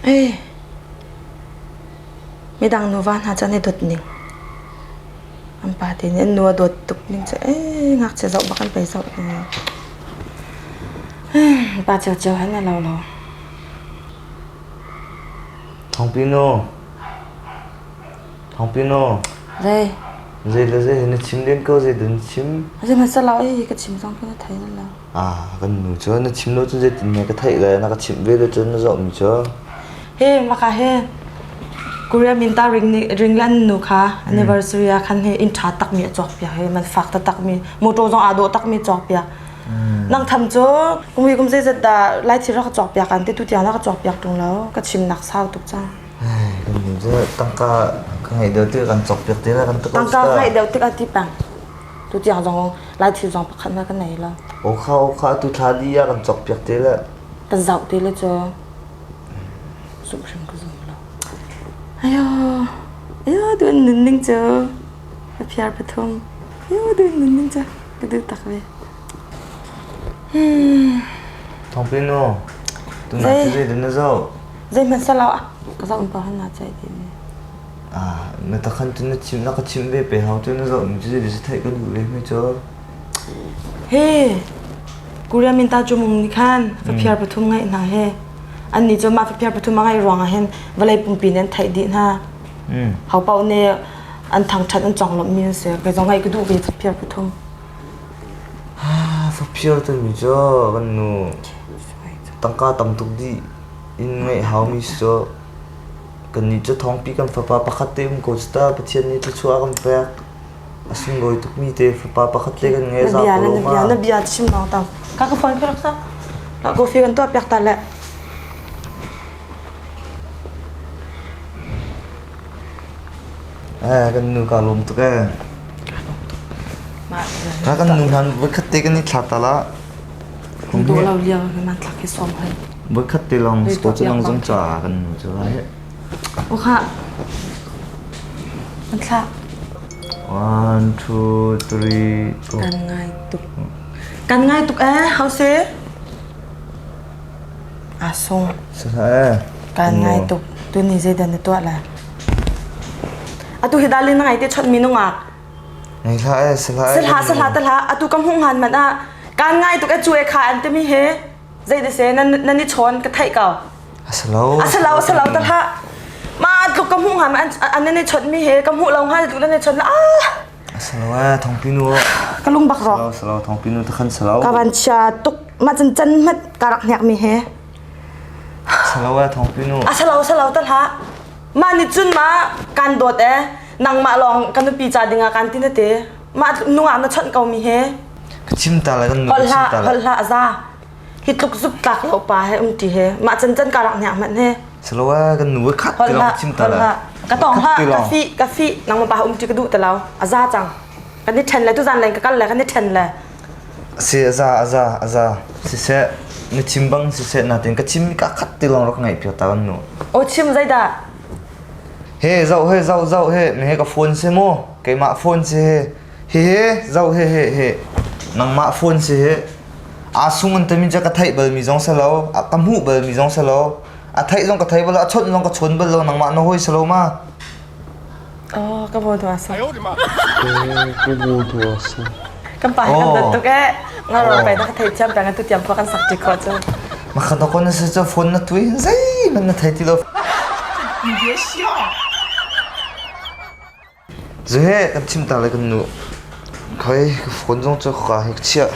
Ei, midang nuva hna cu an i dawt ning. An pa te nih an nu a dawt tuk ning cu ee ngakchia zoh bak an pei zoh. Pa ciocio han a lo lo. Thawngpi nu. Thawngpi nu. Zei. Zei le zei na chim len ko zei dun chim. Zei hmanh sa lo ei ka chim zong ka thei lo. Ah, kan nu cu na chim lo cu zeitin ne ka theih le na ka chimh ve le cun na zoh mi cu. He maka he Korea minta ring ni ringlan nu kha anniversary ah khan he in tha tak mi a cawk piak he man fak ta tak mi motor zong aa dawh tak mi cawk piak. Nang tham cu kum kum zeizat dah lai thil rak ka cawk piak an ti tu tiang na ka cawk piak tung lo ka chim nak sau tuk cang. Kan nu cu tangka ka ngeih deuh tik kan cawk piak te la kan tuk. Tangka ngeih deuh tik a ti peng. Tu tiang zong lai thil zong pakhat na ka nei lo. Okha okha tu thla di ah kan cawk piak te la. Kan zoh te le cu zumh hrim ka zum lo. Ayo ayo tu nun ning cu ka phiar pathum. Ayo tu nun ning cu ka duh tak ve. Thawngpi nu, tu na cu zei na zoh? Zei hmanh sa lo ah ka zoh pa han na cai ti. Ah, na takhan cu na chim na ka chim ve pe hau cu na zoh mi cu zei si theih ka duh ve mi cu. He, Korea minta cu mung ni khan faphir pathum ngai hna he. An ni cu mah faphir pathum a ngai ruang ah hin vawlei pumpi nih an theih dih hna. Hau paoh nih an thangṭhat an conglawmh mi an si. Kei zong ngaih ka duh ve faphir pathum. Faphir timi cu kan nu tangka tam tuk dih in ngeih haumi si cu kannih cu thawngpi kan fapa pakhat te um ko cu ta Pathian nih thluachuah a kan pek a sunglawi tukmi te fapa pakhat te kan ngei za ko lo ma Na bia chim lawng tam ka ka phone ka rak sa la coffee kan tuah piak ta le Eh, kan nu ka lawm tuk eh. Ka kan nu hlan voikhat te kan i thla ta la. Kum do lo liang man thlak hi som hai. Voikhat te long sto chu nang zong cha kan nu chu lai. O kha. An thla. 1 2 3 4 Kan ngai tuk. Kan ngai tuk eh, hau se. A sung. Kaan ngai tuk. Tuni zeidah na tuah lai? Atu hi dalin na ngai te chawnh mi nungak. Ngai hlah eh, si hlah eh. Si hlah, si hlah te hlah. Atu ka hmuh ngan man ah kaan ngai tuk e cu e kha an timi he zei de se nan nan i chawn ka theih ko. Asalo. Asalo, asalo te hlah. Ma tluk ka hmuh ngan an nan i chawnh mi he ka hmuh lo ngan tluk nan i chawnh ah. Asalo eh, thongpi nu. Ka lung bak ro. Salo, salo, thongpi nu te khan salo. Ka van chia tuk ma chan chan mat ka rak hnek mi he. Salo eh thawngpi nu. A salo salo ta hlah. Mah nih cun ma kan dawt eh nangmah lawng ka nupi ca dingah kan ti na te. Mah nungak na chawnh ko mi he. Ka chim ta le kan nu ka chim ta le. Holh hlah a za. Hi tluk zup tlak lo pa he um ti he. Mah can can ka rak hniak hmanh he. Salo eh kan nu khat ti lawng ka chim ta le. Ka tong hlah ka fi ka fi nangmah pa um ti ka duh te lo. A za cang. Kan i then le tu zan leng ka kal le kan i then le. Si a za a za a za siseh na chim bang siseh natin ka chim ka khat ti lawng rak ngaih piak ta kan nu. O chim zeidah? He zoh he zoh zoh he me he ka phone si mu keimah phone si he he he zoh he he he nangmah phone si he aa sung an timi cu ka theih bal mi zong si lo ka hmuh bal mi zong si lo a theih zong ka thei bal lo a chawnh zong ka chawn bal lo nangmah na hawi si lo ma Oh, ka bo tu asa. Ka bo tu asa. Kan pa kan dat tuk eh. Nga ro pai na ka thei thiam peng tu tiam kan sak ti kho chu. Ma kha ko na se cho phone na tui zai man na thei ti lo. Zu he kan chim ta le kan nu. Khoi ka phone zong chu ka he chia.